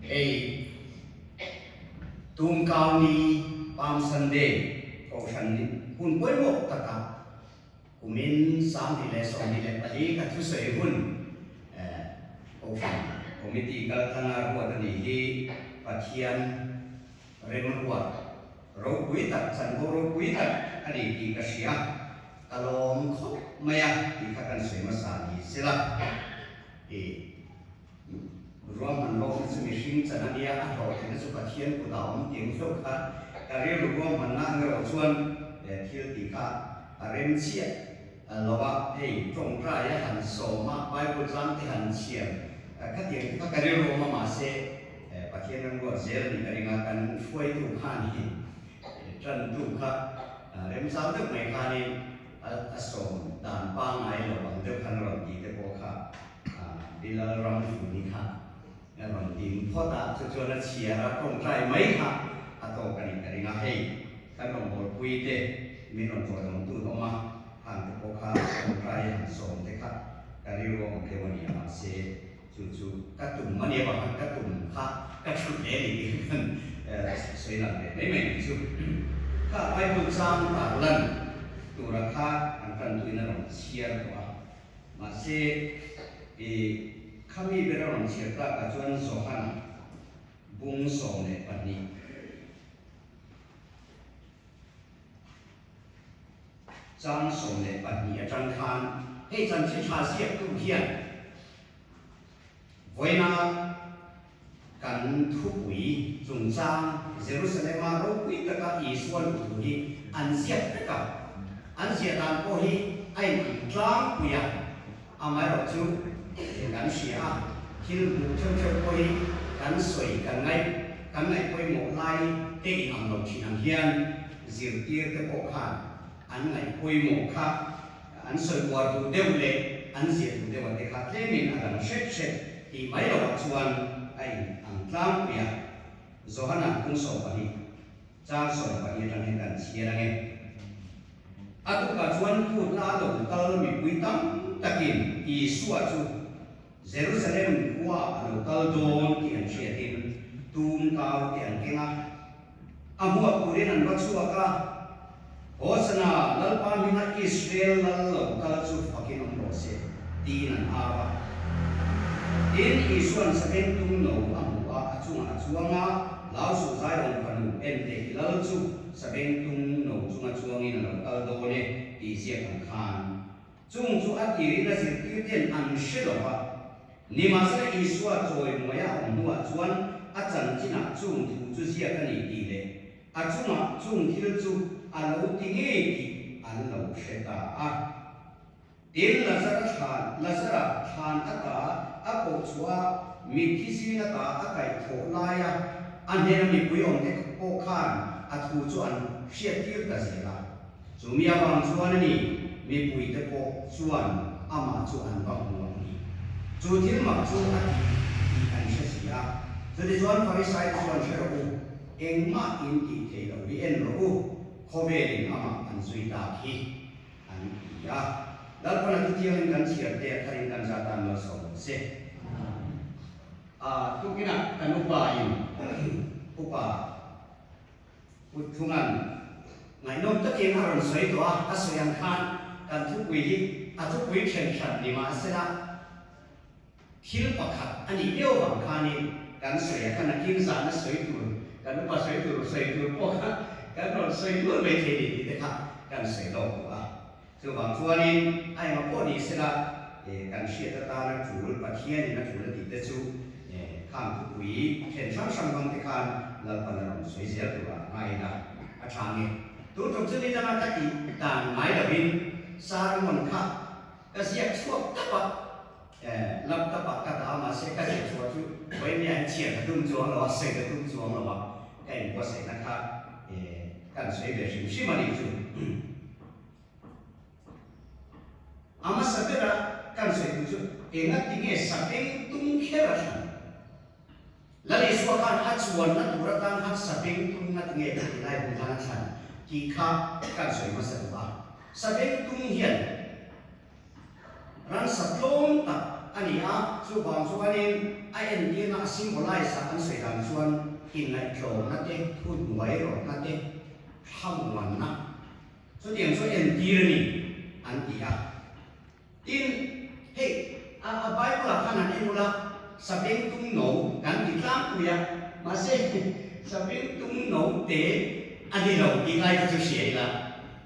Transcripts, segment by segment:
Hei Tumkau ni Palm Sunday Kohhran hun pawimawh takah kumin 2024 ka thusawi hun Kohhran Committee kaltlanga ruat a nih hi Pathian remruat ropui tak, chanvo ropui tak a ni tih ka hria. Ka lawm khawp mai a tih kha kan sawi hmasa ni sela. I ruahman lawkna chu mihring chan a nia, a hlawhtlinna chu Pathian kutah a awm tih ang deuh kha ka rilru ruahmanna ang erawh chuan thil tih kha a rem chiah lo a, hei tawngtai a han sawm a, Bible chang te han chhiar khatiang te kha ka rilru awm a, mahse Pathian remruat zel a nih ka ring a, kan hruaitu khanin tantu kha remchang deuh mai khanin a sawm dan pangngai lo ang deuh khan a rawn tih te pawh kha Bilal ram hluni kha a rawn din phawt a, chu chuan a chhiar a tawngtai mai kha a tawk a nih ka ring a, hei kan rawngbawlpui te min rawn tawiawmtu an awm a, khang te pawh kha tawngtai a han sawm te kha ka rilru a awm deuh a ni a, mahse chu chu ka tum a nia bakah ka tum kha ka thut hle a ni tih khan sawi lang ve mai mai nih chu. Kha Bible chang tarlan tura kha an tantuin a rawn chhiar tawh a. Mahse, i khami ber a rawn chhiar takah chuan Johana bung 12 chang 12 atang khan hei chanchin tha ziaktu hian vawiina kan thupui chungchang Jerusalema ropui taka Isua luh thu hi an ziak vek a, an ziah dan pawh hi a inang tlangpui a, amaherawh chu kan hria a, thil hmuh theuh theuh pawh hi kan sawi kan ngaih kan ngaih pawimawh lai te inang lo thin ang hian zirtir te pawh khan an ngaih pawimawh kha an sawi uar duh deuh leh an ziah duh deuh a te kha tlemin a dang hret hret tih mai lohah chuan a in ang tlangpui a. Johana kung 12 chang 12 atang hian kan chhiar ang e. A tukah chuan phutna a lo kal mipui tam takin Isua chu Jerusalem khuaah a lo kal dawn tih an hriatin tum kau te an keng a. A hmuak turin an va chhuak a, Hosana, Lalpa hminga Israel lal lo kal chu fakin awm rawh se, tiin an au a. Tin, Isua'n sabeng tum no a hmu a, a chungah a chuang a, Lau suh Zaion fanu, en teh i lal chu sabeng tum no chunga chuangin a lo kal dawn e, tih ziak ang khan. Chung chu a tirin a zirtirte'n an hre lo va. Nimahsela Isua chawimawi a awm hnuah chuan a chanchinah chung thu chu ziak a ni tih leh a chungah chung thil chu a lo ti ngei tih an lo hre ta a. Tin, Lazara thlan, Lazara thlan ata a koh chhuah a, mitthi zing ata a kaih thawh laia a hnena mipui awmte pawh khan a thu chu an hriattir ta zel a. Chu mi avang chuan a ni, mipuite pawh chuan amah chu an va hmu ang ni. Chu thil mak chu a ti tih an hre si a. Chutichuan Pharisaite chuan hre rawh u, engmah in tih theih loh hi en rawh u, khawvelin amah an zui tak hi, an ti a. Lalpana thuthiangin kan chhiar te a tharin kan zat tan malsawm rawh se. A tukinah kan upa in upa. Kutthunga'n ngaihnawm takin a rawn sawi tawh a, a sawi ang khan kan thupui hi a thupui then hran ni mahsela thil pakhat a nih viau vang khanin kan sawi a, khan a kin zahna sawi tur, kan upa sawi tur sawi tur pawh kha kan rawn sawi nual mai thei ni tih te kha kan sawi lawk duh a. Chuvang chuanin a engah pawh ni sela kan hriat atana tul Pathianin a tul a tih te chu khang thupui then hrang hrang hmang te khan Lalpan a rawn sawi zel turah ngain a a tha nge. Tun tum chu nidanga ka tih dan ngai lovin sermon kha ka ziak chhuak tap a, laptop ah ka dah a mahse ka ziak chhuah chu vawiin an chhiar ka tum chuang lo a, sawi ka tum chuang lo a, ka inbuatsaihna kha kan sawi ve hrim hrim a nih chu. A hmasa bera kan sawi tur chu enga ti nge sabeng tum kher a thlan? Lal Isua khan a chuanna tur atan khan sabeng tum nga ti nge ti lai hun khan a thlan tih kha kan sawi hmasa duh a. Sabeng tum hian ransa tlawm tak a a ni a, chuvang chuanin a entirna a symbolize a an sawi dan chuan inngaihtlawmna te, thuhnuai rawhna te, thlamuanna chutiang chu entir a ni an ti a. Tin, hei a a Bible ah khan han en ula, Sabengtung no kan ti tlangpui a, mahse Sabengtung no te a ni lo tih lai kha chu hria ila,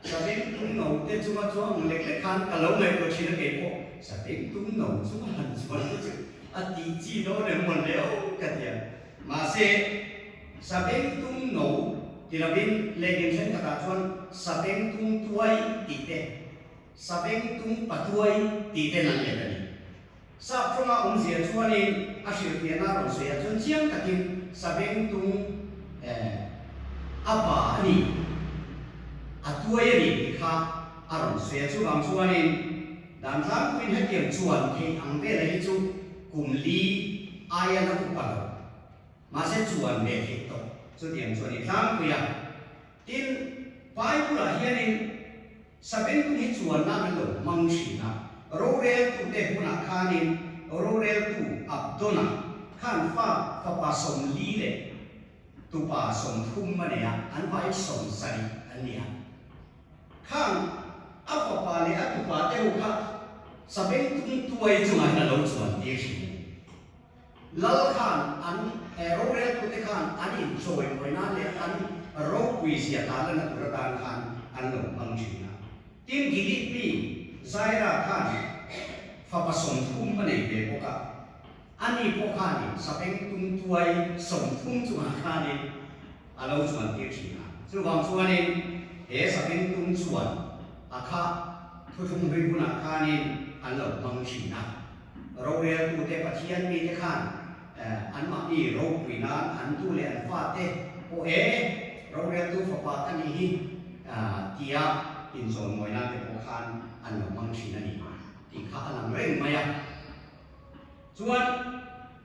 Sabengtung no te chunga chuang lek lek khan ka lo ngaihtuah thin a keipawh Sabengtung no chunga han chuan te chu a tih chi dawn em mawn le aw ka ti a, mahse Sabengtung no ti lovin lehling thenkhatah chuan Sabengtung tuai tih te Sabengtung patuai tih ten an let a ni. Sap tawnga awmzia chuanin a hrilhfiahna a rawn sawi ah chuan chiang takin Sabengtung a pa a ni, a tuai a ni tih kha a rawn sawi a. Chuvang chuanin dan tlangpuiin hetiang chuan theih ang vela hi chu kum li aia la upa lo. Mahse chuan ve theih tawh chutiang chuan i tlangpui a. Tin, Bible-ah hianin Sabengtung hi chuan nan an lo hmang thin a, roreltute hunah khanin roreltu Abdona khan fa fapa 40 leh tupa 30 a nei a, an vaiin 70 an ni a. Khang a fapa leh a tupa te ho kha Sabengtung tuai chungah hian a lo chuan tir thin a ni. Lal khan an roreltute khan an inchawimawi nan leh an ropui zia tarlanna tur atan khan an lo hmang thin a. Tin, Gilead mi Zaira khan fapa 30 a nei ve bawk a, ani pawh khanin sabengtung tuai 30 chungah khanin a lo chuan tir thin a. Chuvang chuanin he sabengtung chuan a kha thuthlung hlui hunah khanin an lo hmang thin a. Roreltute Pathian mite khan anmahni ropui nan an tu leh an fate pawh e, roreltu fapa ka nih hi tia inchawnmawi nan te pawh khan an lo hmang thin a ni tih kha a lang reng mai a. Chuan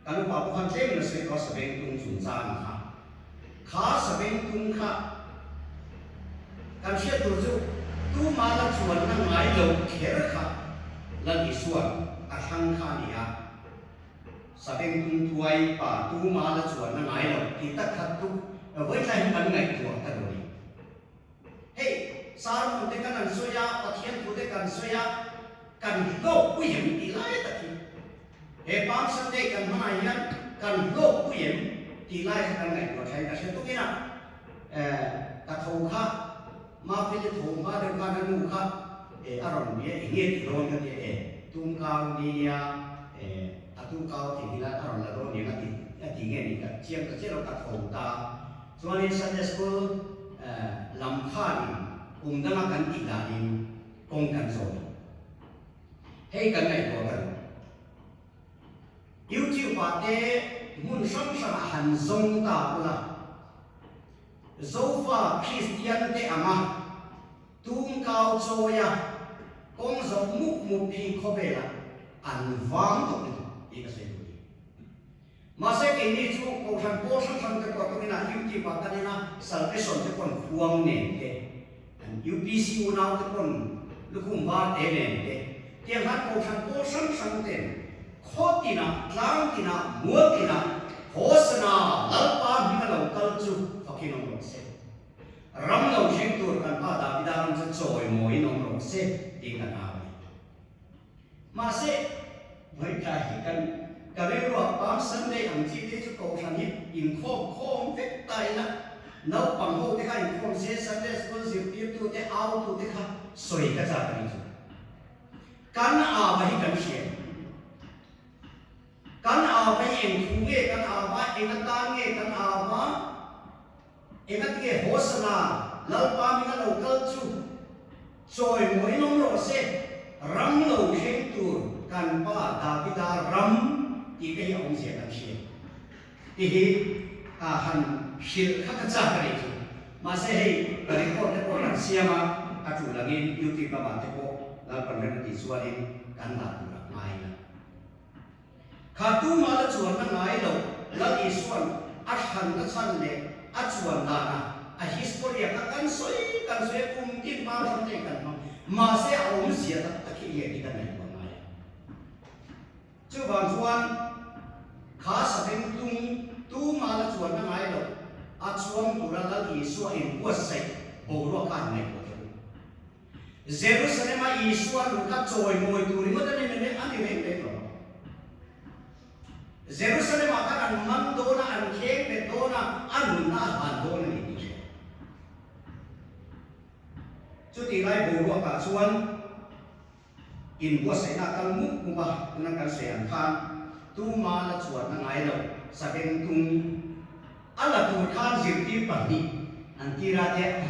kan upa pawh khan tlem in a sawi tawh a Sabengtung chungchang kha. Kha Sabengtung kha Kan hriat tur chu tuma la chuanna ngai lo kher kha Lal Isua'n a thlang kha a ni a. Sabengtung tuai pa tuma la chuanna ngai lo tih tak khat tuk vawitlai hi kan ngaihtuah ka duh a ni. Hei, sermon te kan han sawi a, Pathian thu te kan sawi a, kan hlawkpui em tih lai tak hi he Palm Sunday kan hmanah hian kan hlawkpui em tih lai kha kan ngaihtuah thain ka hre tukin a. Eh, ka tho kha, Mafeli tho hma deuh khan a nu kha eh a rawn bia eng nge tih dawn ka tia eh, tumkau ni nia eh a tumkau thei hi lai a rawn la dawn niang a ti a ti nge ni ka chiang ta chiah lo ka tho ta. Chuanin Sunday School eh lam khanin kum danga kan tih danin kawng kan zawh ni. Hei kan ngaihtuah ka duh. YouTube ah te hmun hrang hrangah han zawng ta ula, Zofa Kristian te anga tumkau chawia kawng zawh mup mup hi khawvelah an vang tawh lutuk tih ka sawi duh a ni. Mahse keini chu Kohhran pawl hrang hrang te pawh tukinah YouTube ah kan en a, Salvation te pawn khuang nen te, An UPC unau te pawn lukhum var te nen te tiang khan kohhran pawl hrang hrang ten khaw tinah, tlang tinah, mual tinah Hosana Lalpa hming a lo kal chu fakin awm rawh se. Ram lo thleng tur kan pa Davida ram chu chawimawiin awm rawh se tiin kan au a ni. Mahse, vawitlai hi kan ka rilruah Palm Sunday ang chi te chu kohhran hi inkhawm khawm vek ta ila, naupang ho te kha inkhawm se, Sunday School zirtirtu te, autu te kha sawi ka chak a ni chu. Kan ava hi kan hria em? Kan ava hi eng thu nge kan ava, eng atan nge kan ava? Engatinge Hosana Lalpa hminga lo kal chu chawimawiin awm rawh se, ram lo thleng tur kan pa Davida ram tih te hi a awmzia kan hria tih hi a han hrilh kha ka chak a nih chu. Mahse hei ka record te pawh kan siam a, a tul angin YouTube lamah te pawh Lalpan rem a tih chuanin kan dah tur a ngai la. Kha tumah la chuanna ngai lo, Lal Isua'n a thlanna chhan leh a chuan dana a history a kha kan sawi kan sawi a, kum tin hma hrang te kan hmang. Mahse a awmzia tak tak hi nge tih kan ngaihtuah ngai a. Chuvang chuan kha sabengtung tumah la chuanna ngai lo a chuang tura Lal Isua inbuatsaih boruak kha an ngaihtuah teh u. Jerusalem-a Isua luh kha chawimawi tur ringawt a ni a ni reng reng lo. Jerusalem-ah khan an man dawn a, an kheng bet dawn a, a nunna a hlan dawn a ni tih hria. Chutih lai boruakah chuan inbuatsaihna a kal mup mup a, tuna kan sawi ang khan tuma la chuanna ngai lo, sabengtung a la tur khan zirtir pahnih an tir a tia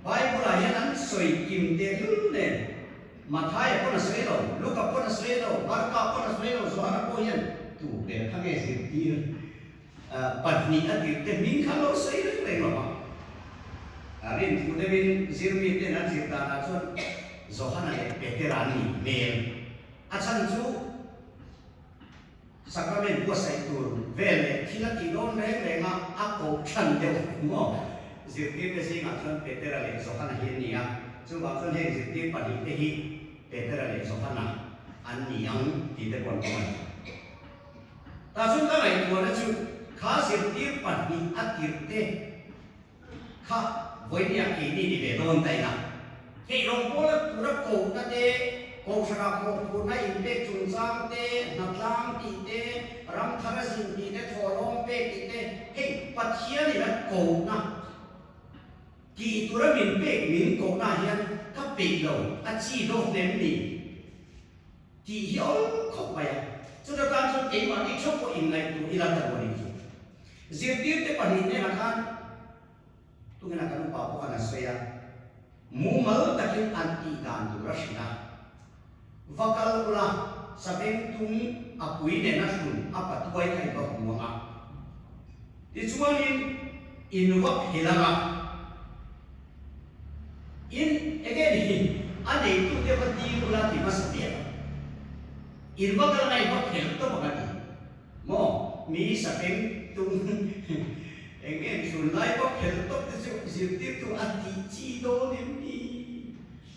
Bible-ah hian an sawi kim tehlul nen Mathaia pawn a sawi lo, Luka pawn a sawi lo, Marka pawn a sawi lo, Johana pawh hian tu ber kha nge zirtir pahnih a tirhte hming kha lo sawi reng reng lo a. A rinthu deuhin zirmite'n an zir danah chuan Johana leh Petera an nih hmel. A chhan chu Sacrament buatsaih tur vel leh thil a tih dawn reng reng a, a koh chhan deuh maw? Zirtirte zingah chuan Petera leh Johana hi an ni a, chuvang chuan heng zirtir pahnihte hi Petera leh Johana an ni ang tih te pawh an awm a ni. Tah chuan ka ngaihtuahna chu kha zirtir pahnih a tirhte Kha vawinia keini ni ve dawn ta ila, theih rawng pawla tura kohna te, kohhranah mawhphurhna inpek chungchang te, hnatlang tih te, ram thar a zin tih te, thawhlawm pek tih te, hei Pathianin a kohna tih tura min pek min kohna hian ka peih lo, a chi dawn em ni? Tih hi awm khawp mai a, chuta tan chuan keimahni theuh pawh inngaihtuah ila ka duh a nih chu. Zirtirte pahnih hnenah khan tungina kan upa pawh khan a sawi a, mumal takin an tih dan tur a hrilh a, va kal ula sabengtung a pui nena hrun a patuai kha in va hmu ang a, tichuanin in va phel ang a, In enge ni a neitute va dil ula ti hmasa piah ang. In va kal anga in va phel tawp ang a ti. Maw? Mi sapeng tung enge thlun lai va phel tawp te chu zirtirtu a tih chi dawn em ni?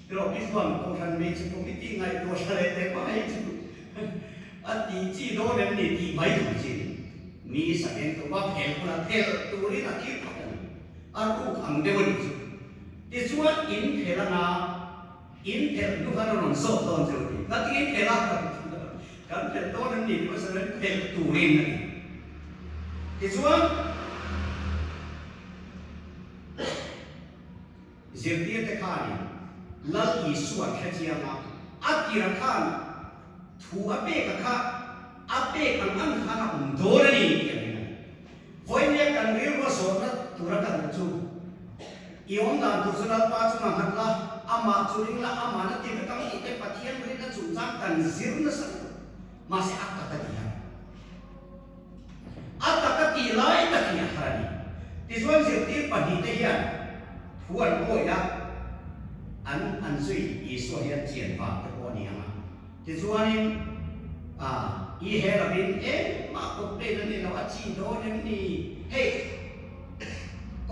Tiraw pi chuan Kohhran Hmeichhe Committee ngaihtuah hla leh teh mai chu a tih chi dawn em ni tih mai tur chin mi sapeng tung va phel ula phel turin a tir phawt a ni. A ruk ang deuh a nih chu. Tichuan in phel anga in phelh hnu khan a rawn zawt dawn che u tih. Ka ti in phel a, kan phelh dawn em ni tih hmasa chuan phelh turin a ti. Tichuan zirtirte khanin Lal Isua hre chiang a, a tirah khan thu a pek a kha a pek ang ang khan a awm dawn a ni tih a ring a ni. Vawinia kan rilrua zawhna tura ka duh chu, I awm dan tur chu Lalpa chunga nghat la, amah chu ring la, amahna ti vek ang tih te Pathian rinna chungchang kan zir nasa lutuk. Mahse a tak a ti a. A tak a tih lai tak hi a har a ni. Tichuan zirtir pahnihte hian thu an awih a, an an zui Isua hian chian vang te pawh a ni ang a. Tichuanin, a, i he lovin engmah complain a ni lo, a chi dawn em ni? Hei,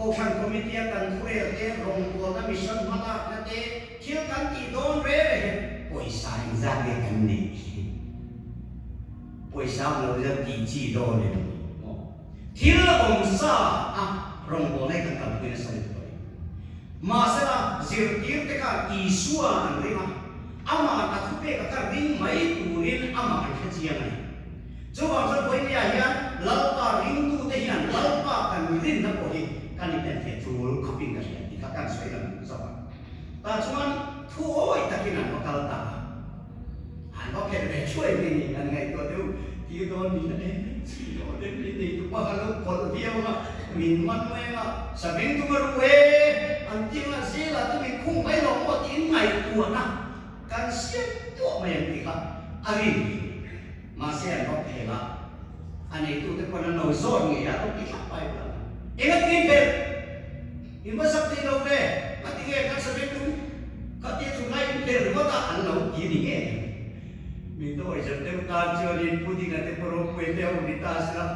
Kohhran Committee-a kan thurel te, rawngbawlna mission hmalakna te, thil kan tih dawn reng reng hian pawisa engzat nge kan neih hi? Pawisa awm lo hian tih chi dawn em ni? Maw? Thil awm sa a rawngbawlna hi kan kalpui nasa lutuk a ni. Mahsela, zirtirte khan Isua an ring a. Amah a thupek a kha ring mai turin amah an hre chiang a ni. Chuvang chuan Vawinia hian Lalpa ringtute hian Lalpa kan rinna pawh hi kan inenfiah tul khawpin ka hria tih kha kan sawi lang zawk a. Tah chuan thu awi takin an va kal ta a, an va phelh ve thuai mai ni, an ngaihtuah deuh tir dawn niin a en chi dawn em ni nei tupa kha lo kawlh viau ang a, min man mai ang a, sabeng tum a ru e, an ti ang a, zela chu min khung mai lo maw tiin ngaihtuahna kan siam tuah mai ang tih kha a rin hi. Mahse an va phel a, a neitute pawn an lo zawn ngei a, lo ti thlap Bible ang. Eng a ti phel? In va zak thei lo ve, a ti nge kan sabeng tum kha tia chung lai in phel ringawt a an lo ti ni ngei ang. Mi dawi zet deuh tan chuanin pudding a te pawh ropui hle awm ni ta sela,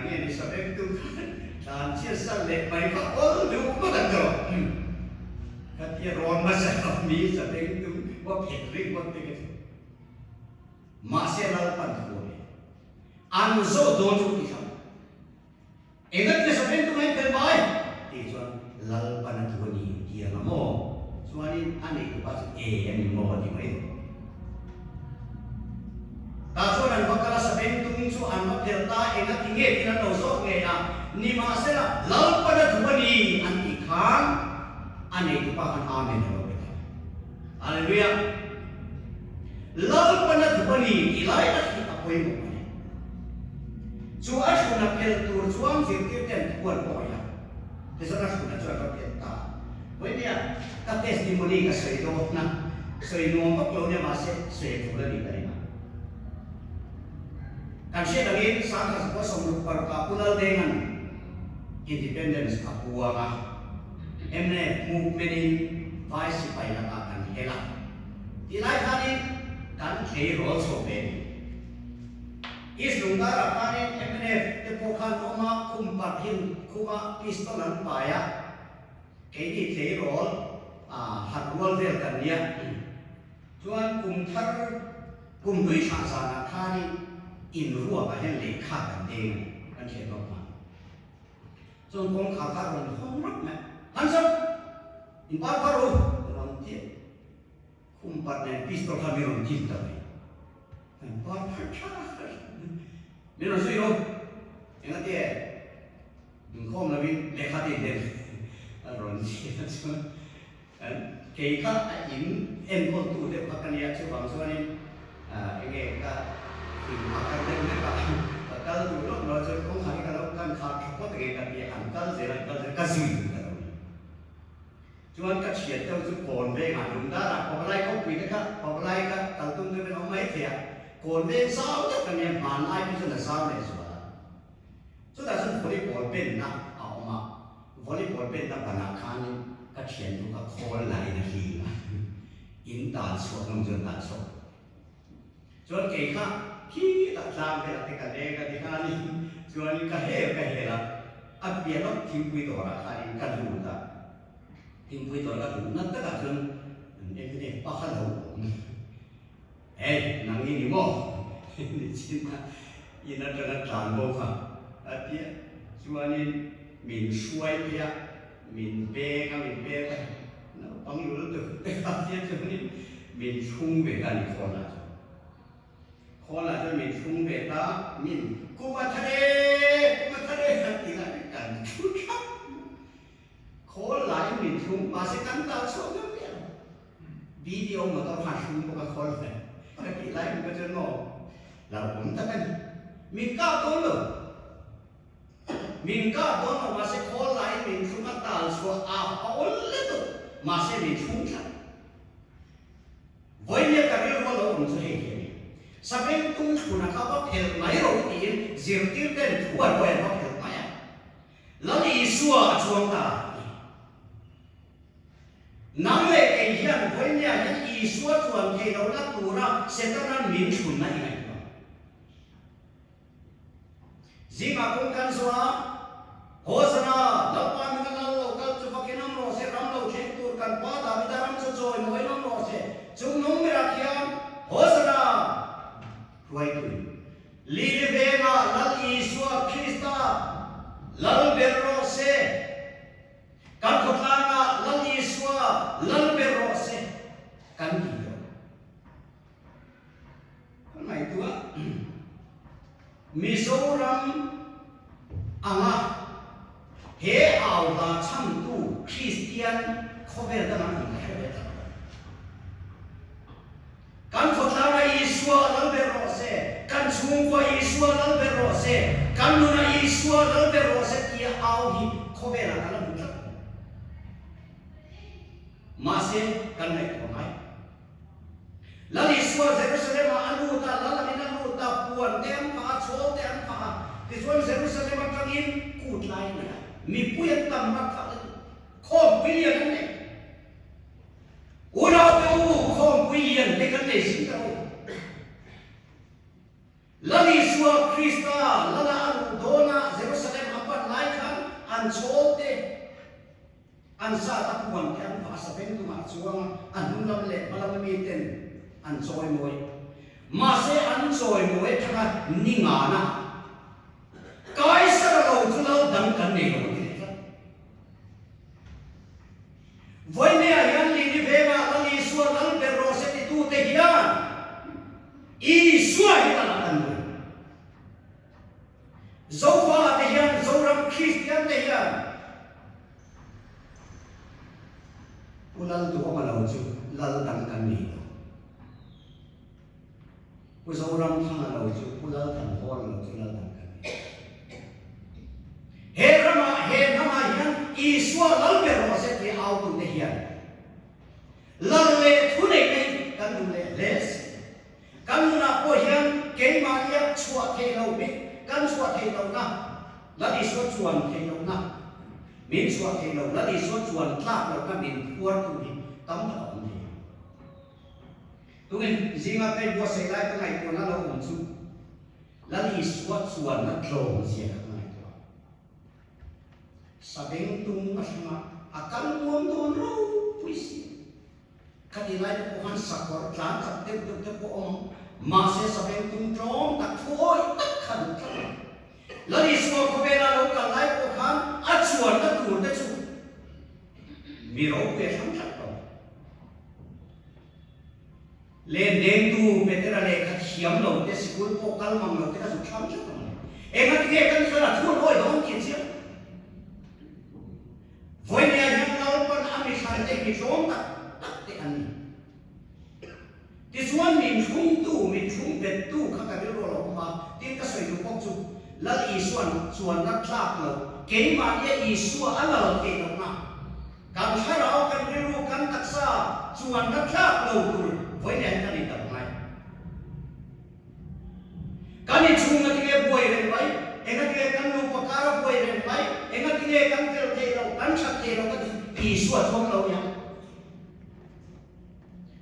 nge ni sabeng tum khan tlan chhiat san leh mai kha awl deuh ngawt ang tawh. Kha tia rawn hmasa lo mi sabeng tum va phelh ringawt te ka ti. Mahse Lalpan thu a pe. An zawh dawn chu ti thlap. Engatinge Sabeng tum a inphelh mai? Tih chuan Lalpan a duh a ni ti ang a maw? Chuanin a neitupa chu e a ni maw a ti mai dawn. Tah chuan an va kal a, Sabeng tum chu an va phelh ta, engatinge tiin an lo zawt ngei a, nimahsela Lalpan a duh a ni an tih khan a neitupa khan Amen a lo pe ta. Hallelujah! Lalpan a duh a ni tih lai tak hi a pawimawh a ni. Chu a thluna phelh tur chuan zirtirten thu an awih a, tichuan a thluna chu an va phelh ta. Vawinia ka testimony ka sawi dawn a, sawi nuam vak lo nia mahse sawi a tul a ni ka ring a. Kan hriat angin Sangha Zakua 66 ah Pu Laldenga'n Independence a puang a, mnf movement in vai sipai lakah kan hel a. Tih lai khanin kan tleirawl chho ve a ni. East Lungdar-ah khanin mnf te pawh khan awm a, khum parh hin khuma pistol an pai a, keini tleirawl harh rual vel kan nia. Chuan kum thar kum hlui thlah zanah khanin inruakah hian lehkha kan deng a ni, kan hriat tawk nghal. Chuan kawngkhar kha a rawn hawng rawp mai a, Hands up! In par phar u! A rawn ti a, khum pat nen pistol kha min rawn tin ta mai. Kan par phar tha min rawn zui ru, engati e inkhawm lovin lehkha te in den a rawn ti a, chuan kei kha a in enkawltu deuh kha ka nia, chuvang chuanin enge ka in phakar deuh hlek a, ka kal duh lawk lo chuan kawngkhar hi ka lo kan khar tha phawt enge ka ti a, an kal zel an kal zel ka zui duh ta lo ni. Chuan ka thian deuh chu kawn vengah lungdarah Pawlai khawpui te kha Pawlai kha kal tum deuh in a awm mai thei a, kawn veng zau deuh ka nia hmanlai phei chuan a zau leh zual a. Chutah chuan volleyball penna a awm a, volleyball penna banah khanin ka thiannu kha khawl la in a hling a, in tal chhuak ngam chuan tal chhuak. Chuan kei kha khitah tlang velah te ka leng a ti khanin chuanin ka hel ka hel a, a piah lawk thingpui dawrah khanin ka lut a, thingpui dawr ka luhna takah chuan mnf pa kha lo awm. Hey, nang i ni maw? Ni chin a, in atanga tlan bo kha a ti a, chuanin min hruai phei a, min beng a, min pek a, naupang lul deuh te kha tia chuanin min thlung ve ta a ni khawnah chuan. Khawnah chuan min thlung ve ta, min kum a thar e, kum a thar e a ti lai kan thu thap. Khawl laiin min thlung, mahse kan tal chhuak ngam miah lo. Video motor khan hrung bawk a khawl hle ka tih lai hmu kha chuan maw hlauhawm tak a ni. Min kap dawn lo. Min kap dawn lo mahse khawl laiin min thlung a tal chhuah a awl lutuk mahse min thlung tlat. Vawinia ka rilru a lo awm chu hei hi a ni. Sabeng tung thluna kha va phelh mai ro tiin zirtir ten thu an pawh an va phelh mai a. Lal Isua a chuang ta a ni. Nang leh kei hian vawinia hian Isua chuan thei lohna tura Setana'n min thlunna i ngaihtuah. Zingah kawng kan zawh a, Hosana, Lalpa hminga lal lo kal chu fakin awm rawh se, ram lo thleng tur kan Pa Davida ram chu chawi mawiin awm rawh se, chung nung berah khian Hosana! Hruaituin Lili vengah Lal Isua Krista lal ber rawh se. Kan khawtlangah Lal Isua lal ber rawh se kan ti tawh. Ka ngaihtuah Mizoram anga he au hla chhamtu Kristian khawvel dangah an hre ve tak lo. Kan khawtlanga Isua lal ber rawh se, kan chhungkua Isua lal ber rawh se, kan nuna Isua lal ber rawh se tia au hi khawvelah kan la hmu tlat lo. Mahse, kan ngaihtuah ngai. Lal Isua Jerusalem-ah a lut a, lal angin a lut a, puan te an phah a, chhawl te an phah a, tichuan Jerusalem atangin kut lai a ni a, mipui an tam rat phah lutuk, khawmpui lian an nei. Unaute u, khawmpui lian te kan nei zing ta u. Lal Isua Krista lala a luh dawna Jerusalem a pan lai khan an chhawl te, an zat a puan te an vah sa veng tumah a chuang a, a hnung lam leh hma lam mi ten an chawi mawi. Mahse an chawimawi atanga ni ngana Kaisara lo chu lal dang kan nei lo an ti leh tlat. Vawineah hian Lili vengah Lal Isua lal ber rawh se titute hian Isua hi lal ah kan duh. Zofa te hian Zoram Kristian te hian Pu Lal Duhawma lo chu lal dang kan nei lo. Pu Zoramthanga lo chu Pu Lal Thanhawla lo chu lal dang kan nei lo. He ramah he hnamah hian Isua lal ber rawh se tia autute hian lal leh thuneihna hi kan duh leh hle si. Kan nunah pawh hian keimahnia chhuah theih loh bik, kan chhuah theih lohna, Lal Isua chuan theih lohna, min chhuah theih loh, Lal Isua chuan tlak lohna min phuartu hi tam tak a awm thei ang. Tungin zinga ka inbuatsaih lai ka ngaihtuahna lo awm chu Lal Isua chuanna tlawm zia kha ka ngaihtuah. Sabengtung a hrangah a kal muang dawn ropui si. Khati lai te pawh khan sakawr tlan chak deuh deuh te pawh awm ang, mahse sabengtung tlawm tak thu awih tak kha duh tlat a. Lal Isua khawvela lo kal lai pawh khan a chuanna tur te chu mi ropui a thlang tlat lo. Len dengtu Petera lehkha thiam lo te sikul pawh kal mang lo te kha zuk thlang tlat ang le. Engati nge kan chuan a thu an awi dawn tih a chiang. Vawinia hian Lalpan a mithlar te hi tlawm tak tak te an ni. Tichuan min thlungtu, min thlung bettu kha ka rilru a lo awm a, tin ka sawi duh bawk chu Lal Isua'n chuanna tlak lo, keimahnia Isua a lal theih lohna, kan thlarau, kan rilru, kan taksa chuanna tlak lo tur vawinia hian kan indak ngai. Kan inchhung ngatinge buai reng mai? Engatinge kan nupa kar a buai reng mai? Engatinge kan fel theih loh, kan that theih loh ka ti Isua chuang lo aniang.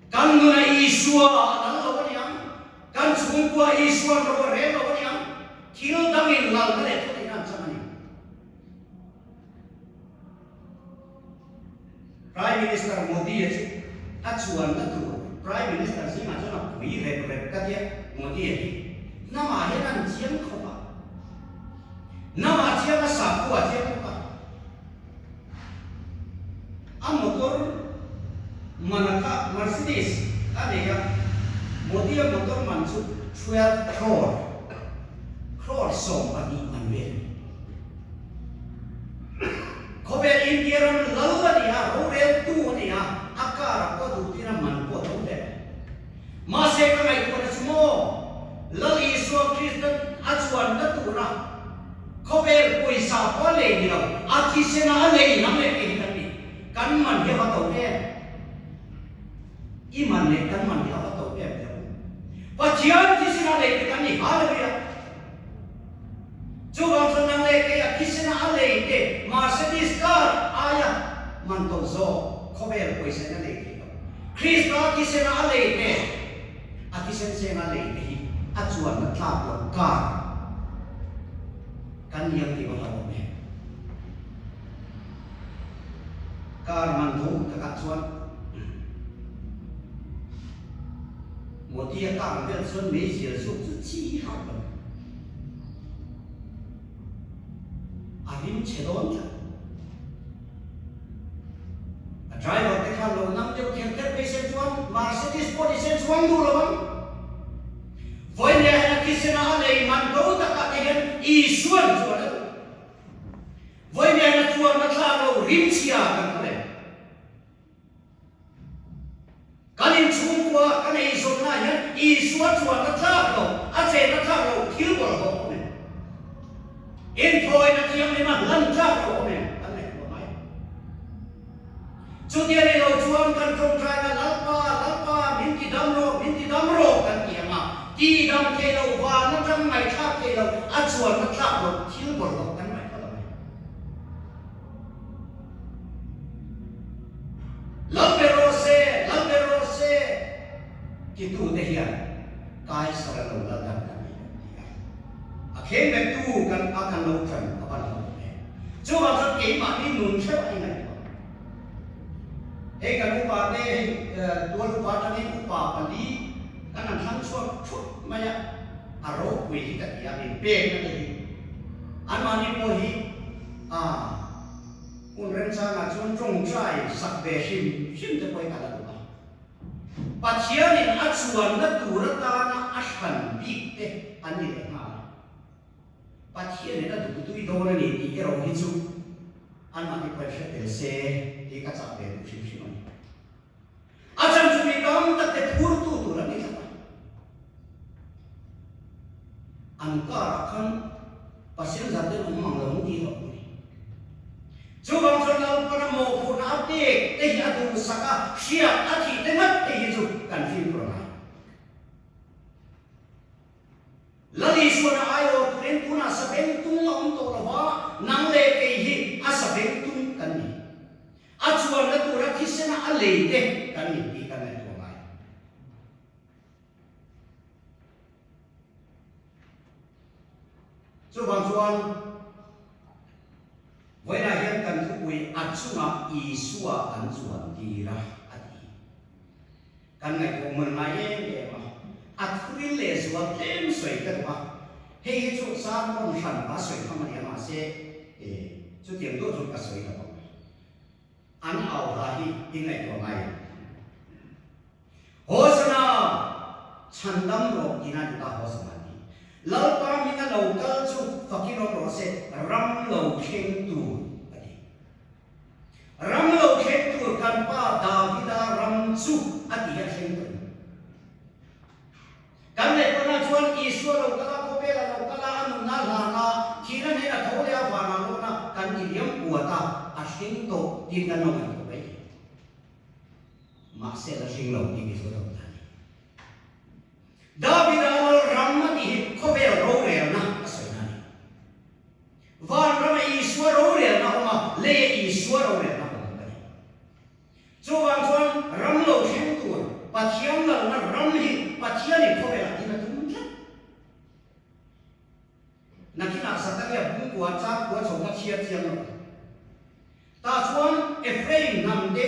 Kan nuna Isua a dal lo aniang. Kan chhungkua Isua'n ro a rel lo aniang. Thil dangin lalna leh thuneihna an chang a ni. Prime Minister Modi-a chu a chuanna tur Prime Minister zingah chuan a pui rep rep ka tia Modi-a hi hnamah hian an chiang khawp a, hnamah chiang a sakhua chiang bawk a, a motor man a kha Mercedes a nei a, Modi-a motor man chu 12 crore, crore 12 man vel a ni. Khawvel India ram lal a ni a, roreltu a ni a, a car ah pawh duh tir a man pawh a tho hle mai. Mahse ka ngaihtuahna chu maw, Lal Isua Kristan a chuanna tura khawvel pawisa pawh a lei ni lo, a thisena a lei lam leh kei hi kan ni. Kan man hi a va to em? I man leh kan man hi a va to em teh u. Pathian thisena lei te kan ni, Hallelujah! Chuvang chuan nang leh kei a thisena a lei te Mercedes car aia man to zawk khawvel pawisa in a lei thei lo. Krista thisena a lei te a thisen seng a lei te hi a chuanna tlak lo car kan liam tih va hlauhawm em. Car man tho takah chuan Modi a kang vel chuan meizial zuk chu chi hauh lo. A rim chhe dawn tlat. A driver te khan lo nam deuh kher kher phei sen chuan Mercedes pawh ni sen chuang duh lo ang. Vawinia hian a thisena a lei man to takah te hian Isuan chuan a duh. Vawinia hian a chuanna thlak lo rimchhia kan kal em? Kan inchhungkua kan eizawnna hian Isua chuanna tlak lo, a chenna tlak lo thil bawlhhlawh awm em? Inthawina thianghlim a hlan tlak lo awm em? Kan ngaihtuah ngai. Chutia ni lo chuan kan tawngtaina Lalpa, Lalpa, min ti dam rawh, min ti dam rawh kan ti ang a, ti dam thei lo, van atang ngaihthlak thei lo, a chuanna tlak lo thil bawlhhlawh kan ngaihtuah lo mai. Lal ber rawh se, lal ber rawh se titute hian Kaisara lo lal dan kan nei lo ti a, a khengbettu kan a kan lo tan a van lo awm em. Chuvang chuan keimahni nun hreuh a ingaihtuah. Hei kan upa te hei tual upa atangin upa pali. An han thlang chhuak thut mai a, a ropui hi ka ti a, min pekna te hi. Anmahni pawh hi a hun remchangah chuan tawngtai sak ve hrim hrim te pawh hi ka la duh a. Pathianin a chuanna tur atana a hran bik te an ni leh nghal a. Pathianin a duhtui dawn a ni tih erawh hi chu anmahni pawhin hre tel se tih ka chah ve duh hrim hrim a ni. A chhan chu mi tam tak te phurtu tur an ni tlat a. An karah khan passenger ten awm mang lo ang tih hlauh a ni. Chuvang chuan Lalpana mawhphurhna a pek te hi a duhsak a, hriat a thih te ngat te hi chu kan fimkhur a ngai. Lal Isuana aiawh turin tunah sabengtung a awm tawh lo va, nang leh kei hi a sabengtung kan ni. A chuanna tura thisena a lei te kan ni tih kan ngaihtuah ngai. Chuvang chuan vawiinah hian kan thupui a chungah Isua an chuan tir a, a ti. Kan ngaihtuah hmun ngai em em a, a thuril leh zual tlem sawi ka duh a, hei hi chu sermon hran pa sawi tham a ni a, mahse chutiang duah chu ka sawi lo ang. An au hla hi i ngaihtuah ngai em? Hosana! Chhandam rawh tina ti ta Hosana ti. Lalpa hminga lo kal chu fakin awm rawh se, ram lo thleng tur a ti. Ram lo thleng tur kan pa Davida ram chu a ti a thleng tawh em? Kan ngaihtuahna chuan Isua lo kal a, khawvela lo kal a, a nunna hlan a, thihna hnena tho leh a vanah lawna kan ti liam puat a, a thleng tawh tiin kan lo ngaihtuah mai thei. Mahse la thleng lo tih Isua tawp ta a ni. Davida lal ram a tih hi khawvel rorelna a sawina a ni. Vanrama Isua rorelna awm a, leia Isua rorelna awm a ni. Chuvang chuan ram lo thleng tur Pathian lalna ram hi Pathianin khawvelah din a tum tlat. Nakinah Zakaria bungkua changkua chho kha chhiar chiang lo. Tah chuan Ephraim hnam te,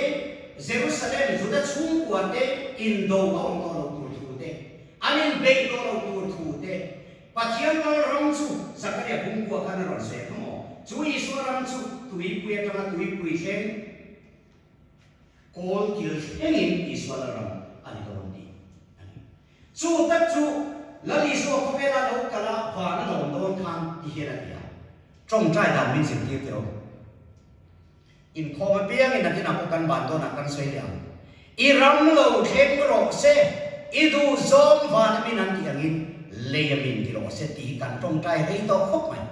Jerusalem, Juda chhungkua te indo a awm tawh lo tur thu te, an inbeih tawh lo tur thu te, Pathian lal ram chu Zakaria bungkua khan a rawn sawi a kha maw? Chu Isua ram chu tuipui atanga tuipui thleng kawl kil thlengin Isua lal ram a ni dawn tih a ni. Chu tak chu Lal Isua khawvela lo kal a van a lawm dawn khan ti hian a ti a, tawngtai dan min zirtir teh aw. Inkhawm apiangin nakinah pawh kan van dawnah kan sawi leh ang. I ram lo thleng rawh se, i duh zawng van a min an tih angin lei a min ti rawh se tih hi kan tawngtai rei tawh khawp mai.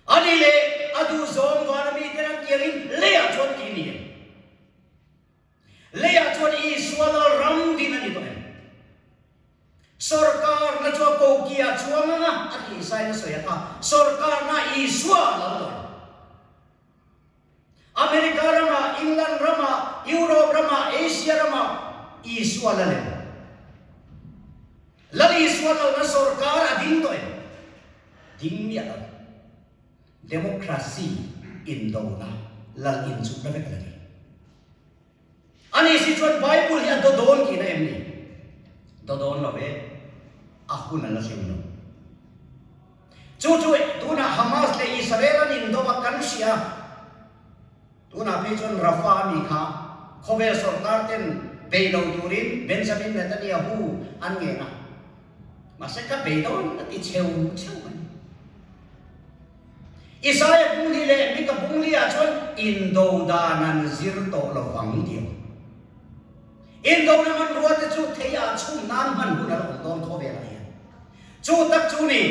A ni leh a duh zawng van a miten an tih angin leiah chuan tih ni em? Leiah chuan Isua lal ram din a ni tawh em? Sawrkarna chu a kokia chuang anga a tih sain a sawi a kha, sawrkarna Isua a lal tawh em? America ramah, England ramah, Europe ramah, Asia ramah Isua lal em? Lal Isua lalna sawrkar a ding tawh em? Ding miah lo. Democracy indona lal inchuhna vek a la ni. Ani si chuan Bible hi a do dawn tihna em ni? Do dawn lo ve, a hun a la thleng lo. Chu chu tunah Hamas leh Israel an indo a kan hria. Tunah phei chuan Rafah a mi kha khawvel sorkar ten bei lo turin Benjamin Netanyahu an ngen a. Mahse ka bei dawn a ti cheu cheu mai. Isaiah bungli leh Mika bungli ah chuan indo dan an zir tawh lo vang tih a awm. Indona hmanrua te chu thei ah chhun nan hman hun a la awm dawn khawvelah hian. Chu tak chu ni.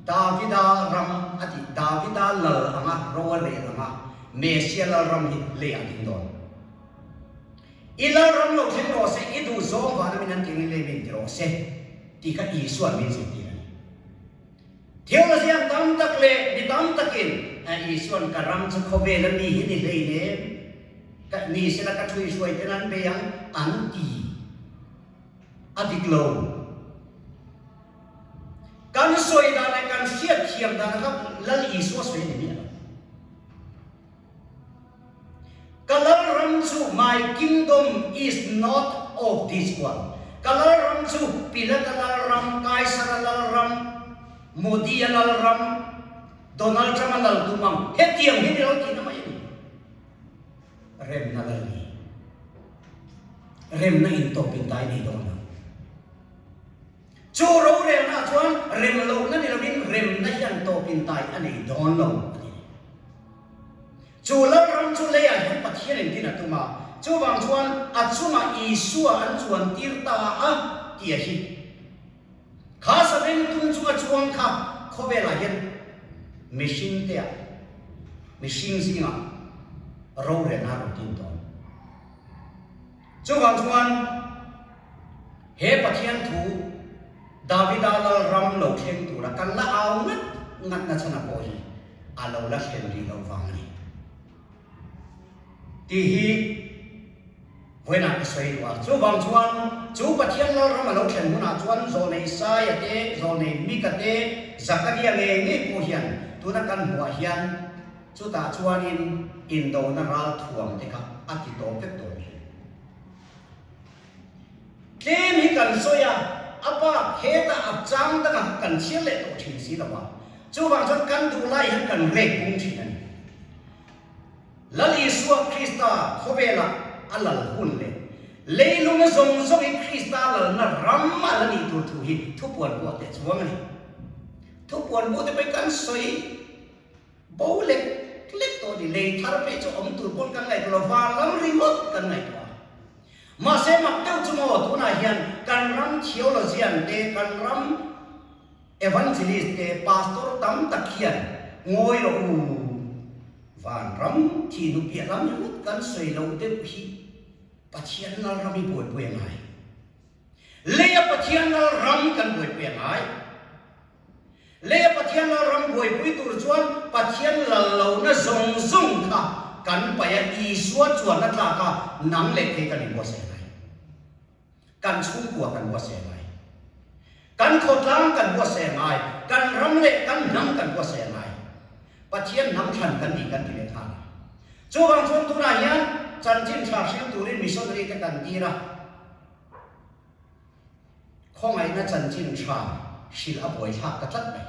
Davida ram a tih, Davida lal anga ro a rel anga Messia lal ram hi lei ah ding dawn. I lal ram lo thleng rawh se, i duh zawng vana min an tih angin lei min ti rawh se tih kha Isua'n min zirtir a ni. Theologian tam tak leh mi tam takin Isua'n ka ram chu khawvela mi hi ni hleinem, ka ni sela ka ṭhuihruai ten an bei ang an ti. A dik lo. Kan sawi dan leh kan hriat thiam dan kha Lal Isua sawi a ni miah lo. Ka Lalram chu My kingdom is not of this world. Ka lalram chu Pilata lalram, Kaisara lalram, Modi-a lalram, Donald Trump-a lal tum ang, hetiang hi ni lo tihna mai a ni. Remna lal ni. Remna intawpin tai nei dawn lo. Chu rorelna chuan rem lohna ni lovin remna hian tawpin tai a nei dawn lo a ti. Chu lalram chu leiah hian Pathian engtin a tum a, chuvang chuan a chungah Isua an chuan tir ta a ti a hi. Kha saveng tum chunga chuang kha khawvelah hian mihring teah, mihring zingah rorelna a rawn tin dawn. Chuvang chuan he Pathian thu Davida lalram lo thleng tura kan la au ngat ngat na chhan a pawh hi a lo la thlen rih loh vang a ni. Tih hi vawiinah ka sawi duh a. Chuvang chuan chu Pathian lalram a lo thlen hunah chuan Zawlnei Isaia te, Zawlnei Mika te, Zakaria ngei ngei pawh hian tuna kan hmuhah hian Chutah chuanin indona ral thuam te kha a ti tawp vek dawn hi. Tlem hi kan sawi a, a bak hetah a chang dangah kha kan chhiar leh tawh thin si lo a, chuvang chuan kan duh lai hian kan rek bung thin a ni. Lal Isua Krista khawvelah a lal hun leh leilunga zawng zawng hi Krista lalna ram a la nih tur thu hi thupuan buah teh chuang a ni. Thupuan buh te pawhin kan sawi. Bo lek lek tawh ni, lei thar phei chu awm tur pawn kan ngaihtuah lo, van lam ringawt kan ngaihtuah a. Mahse mak deuh chu maw tunah hian kan ram theologian te, kan ram evangelist te, pastor tam tak hian ngawi rawh u, van ram thihnu piah lam ringawt kan sawi lo deuh hi Pathian Lalram i buaipui a ngai. Leia Pathian Lalram kan buaipui a ngai. Leia Pathian Lalram buaipui tur chuan Pathian lal lohna zawng zawng kha kan paih a, Isua chuan a tlak a, nang leh kei kan inbuatsaih ngai. Kan chhungkua kan buatsaih ngai. Kan khawtlang kan buatsaih ngai. Kan ram leh kan hnam kan buatsaih ngai. Pathian hnam thlan kan nih kan ti leh nghal a. Chuvang chuan tunah hian chanchin tha hril turin missionary te kan tir a. Khawngaihna chanchin tha hrilh a buaithlak ta tlat mai.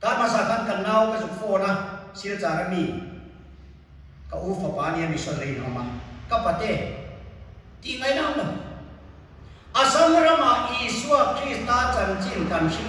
Kar hmasa khan kan nau ka zuk phone a, Silchar a mi ka u fapa nia missionary in a awm a, ka pate tih ngaihna awm lo. Assam ramah Isua Krista chanchin kan hrilh.